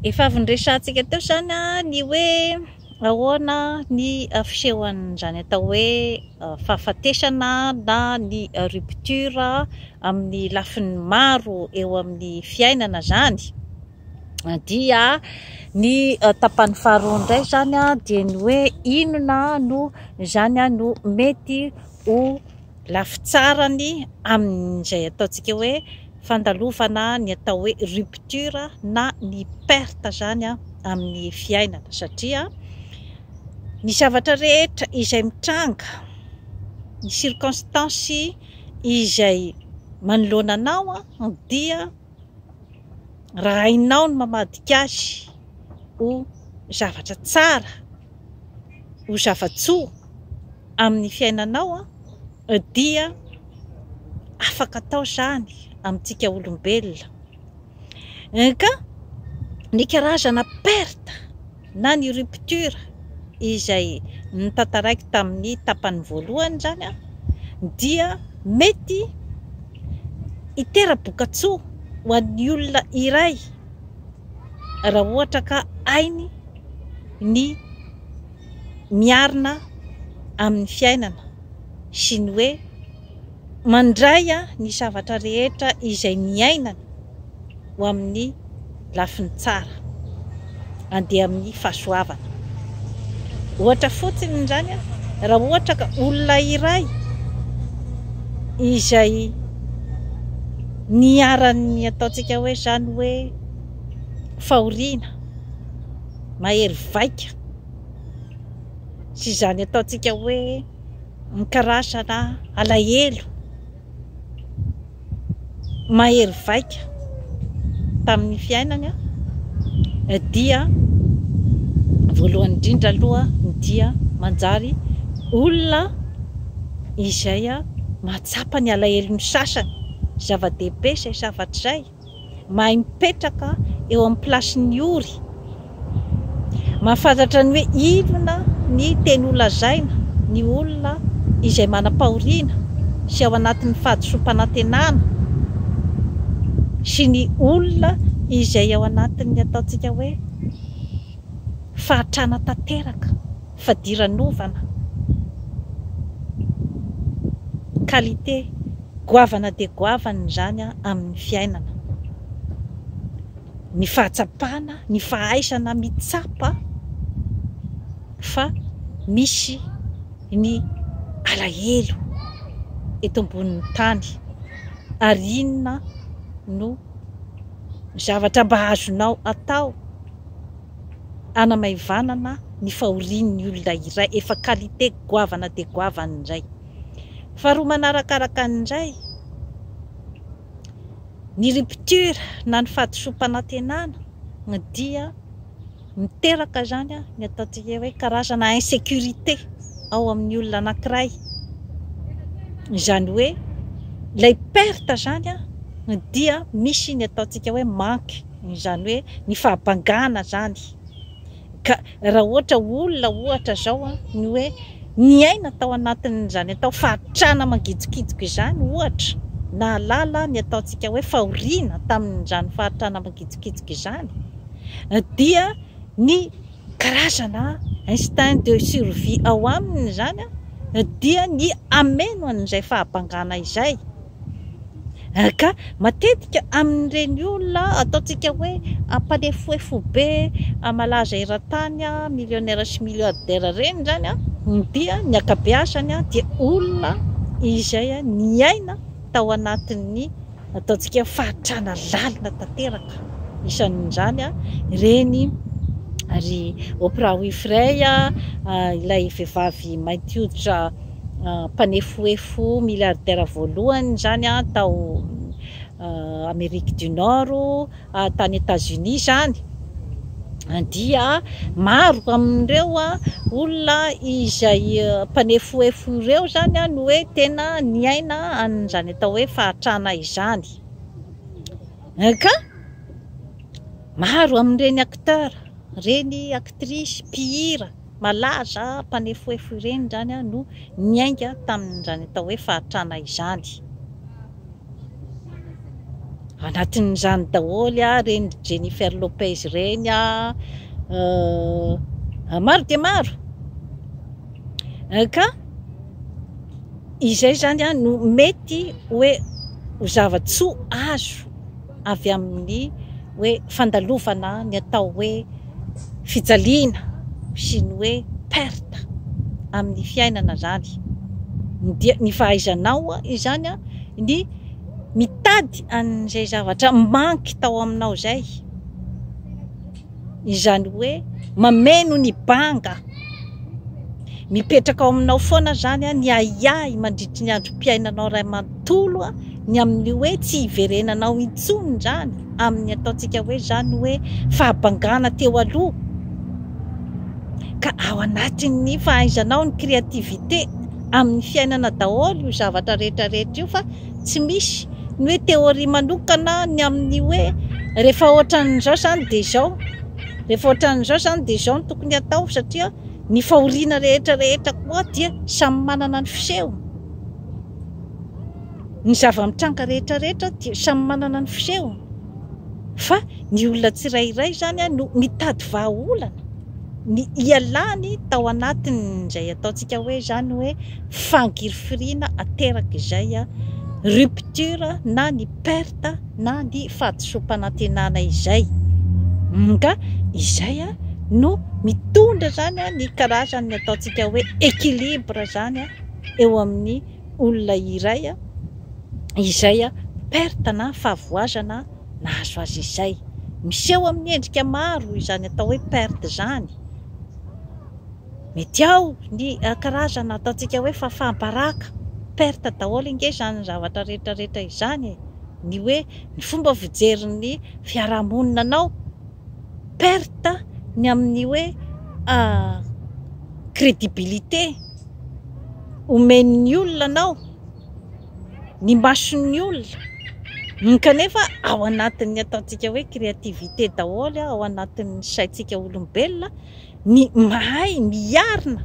Efa avy niresahantsika teo izany ny hoe ahoana ny fisehoan'izany atao hoe fahafatesana na ny rupture amin'ny lafiny maro eo amin'ny fiainana izany. Dia ny tapany faharoa indray izany dia ny hoe inona no izany no mety ho lafy tsarany amin'izay ataontsika hoe fandalovana ny atao hoe rupture na ny perte izany amin'ny fiainana satria ny zavatra rehetra izay mitranga, ny circonstance izay manoloana anao dia raha hainao ny mamadika azy ho zavatra tsara, ho zava-tsoa amin'ny fiainanao dia afaka atao izany amintsika olombelona. Ka ny karazana perte na ny rupture izay notantaraiko tamin'ny tapany voalohany izany dia mety hitera-bokatsoa ho an'ny olona iray raha ohatra ka hainy ny miarina amin'ny fiainana sy ny hoe mandray ny zavatra rehetra izay niainany ho amin'ny lafiny tsara, handeha amin'ny fahasoavana. Ohatra fotsiny izany, raha ohatra ka olona iray izay niharan'ny ataontsika hoe izany hoe fahoriana mahery vaika sy izany ataontsika hoe ny karazana alahelo mahery vaika tamin'ny fiainany dia voalohany indrindra aloha dia manjary olona izay mahatsapa ny alahelon'ny sasany, zava-dehibe izay zavatra izay. Mahay mipetraka eo amin'ny place-n'ny ory. Mahafantatra ny hoe inona ny teny holazaina ny olona izay manam-pahoriana sy ao anatin'ny fahadisoam-panantenana sy ny olona izay ao anatin'ny ataontsika hoe fahatrana tanteraka, fadiranovana, qualité. Goavana dia goavana izany amin'ny fiainana. Ny fahatsapana, ny fahaizana mitsapa fa misy ny alahelo eto ambonin'ny tany ary inona no zavatra mba azonao atao hanamaivanana ny fahorian'ny olona iray, efa qualité goavana dia goavana indray. Faharoa manarakaraka an'izay, ny rupture na ny fahadisoam-panantenana dia miteraka izany ny ataontsika hoe karazana insécurité ao amin'ny olona anankiray. Izany hoe ilay perte izany dia misy ny ataontsika hoe manque, izany hoe ny fahabangana izany. Ka raha ohatra olona ohatra zao an, ny hoe niaina tao anatin'izany atao fahatrana mangitsokitsoka izany ohatra, nahalala ny ataontsika hoe fahoriana tamin'izany fahatrana mangitsokitsoka izany, dia ny karazana instinct de survie ao aminy izany an, dia ny hameno an'izay fahabangana izay. Ka matetika amin'ireny olona ataontsika hoe mpanefoefo be malaza eran-tany, millionnaire sy milliardaire ireny izany dia ny ankabeazany dia olona izay niaina tao anatin'ny ataontsika hoe fahantrana lalina tanteraka. Isan'izany ireny ry Oprah Winfrey, ilay vehivavy mainty hoditra mpanefoefo milliardaire voalohany izany tao Amerique du Nord, tany Etats-Unis izany, dia maro amin'ireo olona izay mpanefoefo ireo izany no hoe tena niaina an'izany atao hoe fahantrana izany. Ka maro amin'ireny acteurs, ireny actrices, mpihira, Malaza mpanefoefo ireny izany no niainga tamin'izany atao hoe fahatrana izany. Anatin'izany daholo ireny Jennifer Lopez ireny, maro dia maro. Ka izay izany no mety hoe ho zava-tsoa azo avy amin'ny hoe fandalovana ny atao hoe fijaliana sy ny hoe perte amin'ny fiainana izany. Dia ny fahaizanao izany ny mitady an'izay zavatra manky tao aminao izay, izany hoe mameno ny banga. Mipetraka ao aminao foana izany ny ahiahy mandritry ny androm-piainanao iray manontolo ny amin'ny hoe tsy hiverenanao intsony izany amin'ny ataontsika hoe izany hoe fahabangana teo aloha. Ka ao anatin'ny fahaizanao ny créativité amin'ny fiainana daholo io zavatra rehetra rehetra io fa tsy misy ny hoe théorie manokana ny amin'ny hoe rehefa ohatran'izao izany dia izao, rehefa ohatran'izao izany dia izao no tokony hatao satria ny fahoriana rehetra rehetra koa dia samy manana ny fisehony. Ny zava-mitranga rehetra rehetra dia samy manana ny fisehony fa ny olona tsirairay izany no mitady vahaolana ny hialany tao anatin'izay ataontsika hoe izany hoe fangirifiriana aterak'izay rupture na ny perte na ny fahadisoam-panantenana izay. Nga izay no mitondra izany ny karazan'ny ataontsika hoe équilibre izany eo amin'ny olona iray izay perte na fahavoazana nahazo azy izay. Miseho amin'ny endrika maro izany atao hoe perte izany. Mety ao ny karazana ataontsika hoe fahafaham-baraka, perte daholo ange izany zavatra rehetra rehetra izany e. Ny hoe ny fomba fijerin'ny fiarahamonina anao, perte ny amin'ny hoe crédibilité omen'ny olona anao, ny mason'ny olona, kanefa ao anatin'ny ataontsika hoe créativité daholo, ao anatin'ny saintsika olombelona, ny mahay miarina,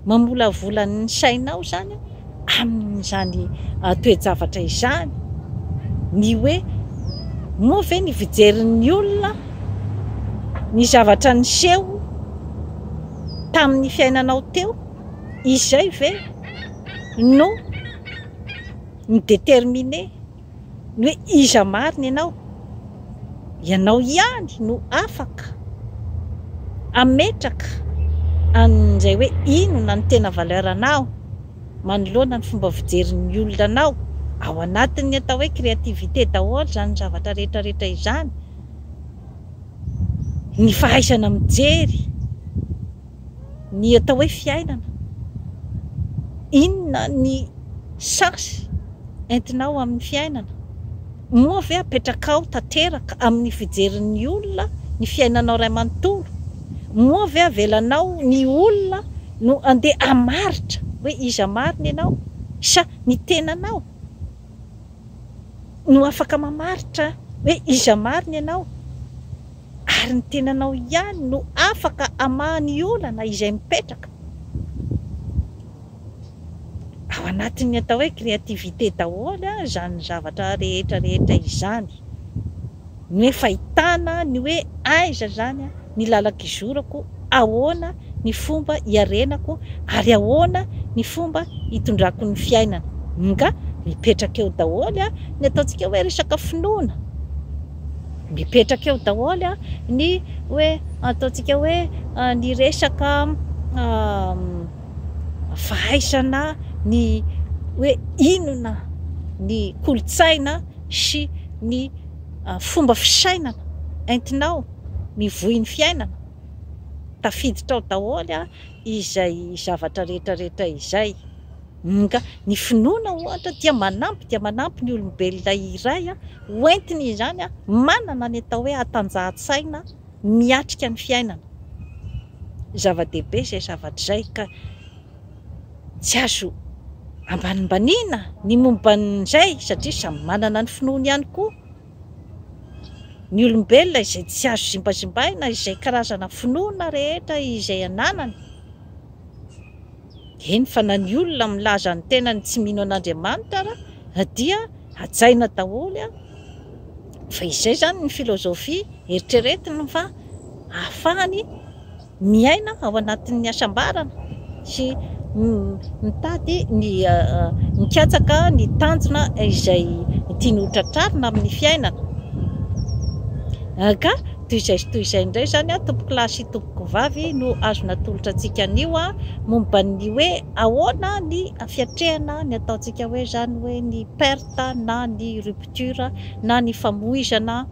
mamolavola ny sainao izany amin'izany toe-javatra izany, ny hoe moa ve ny fijerin'ny olona ny zavatra niseho tamin'ny fiainanao teo, izay ve no mi-determiner ny hoe iza marina ianao? Ianao ihany no afaka hametraka an'izay hoe inona no tena valeur anao manoloana ny fomba fijerin'ny olona anao. Ao anatin'ny atao hoe créativité daholo izany zavatra rehetra rehetra izany. Ny fahaizana mijery. Ny atao hoe fiainana, inona ny sens entinao amin'ny fiainana? Moa ve apetrakao tanteraka amin'ny fijerin'ny olona ny fiainanao iray manontolo? Moa ve avelanao ny olona no andeha hamaritra hoe iza marina ianao sa ny tenanao no afaka mamaritra hoe iza marina ianao? Ary ny tenanao ihany no afaka hamaha ny olana izay mipetraka ao anatin'ny atao hoe créativité daholo izany zavatra rehetra rehetra izany. Ny hoe fahitana ny hoe aiza izany ny lalan-kizorako, ahoana ny fomba hiarenako ary ahoana ny fomba hitondrako ny fiainana. Nga mipetraka eo daholo ny ataontsika hoe resaka finoana. Mipetraka eo daholo ny hoe ataontsika hoe ny resaka fahaizana ny hoe inona ny kolontsaina sy ny fomba fisainana entinao mivoy ny fiainana. Tafiditra ao daholo izay zavatra rehetra rehetra izay. Nga ny finoana ohatra dia manampy dia manampy ny olombelona iray ho entiny izany manana ny atao hoe hatanjahan-tsaina miatrika ny fiainana. Zava-dehibe izay zavatra izay ka tsy azo ambanimbaniana ny momba an'izay satria samy manana ny finoany ihany koa ny olombelona izay tsy azo zimbazimbaina izay karazana finoana rehetra izay ananany. Eny fa na ny olona milaza ny tenany tsy mino an'Andriamanitra ara dia hajaina daholo. Fa izay izany ny filozofia eritreretiny fa ahafahany miaina ao anatin'ny hasambarana sy mitady ny mikatsaka ny tanjona izay tiany ho tratrarina amin'ny fiainana. Ka toy izay sy toy izay indray izany tompokolahy sy tompokovavy no azo natolotra antsika anio momba ny hoe ahoana ny fiatrehana ny ataontsika hoe izany hoe ny perte na ny rupture na ny famoizana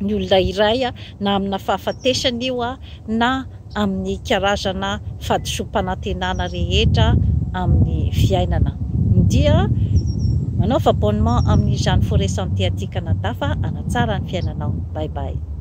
ny olona iray na amina fahafatesana io na amin'ny karazana fahadisoam-panantenana rehetra amin'ny fiainana. Dia manaova abonnement amin'izany Forêt Santé aty Canada fa hanatsara ny fiainanao. Bye bye.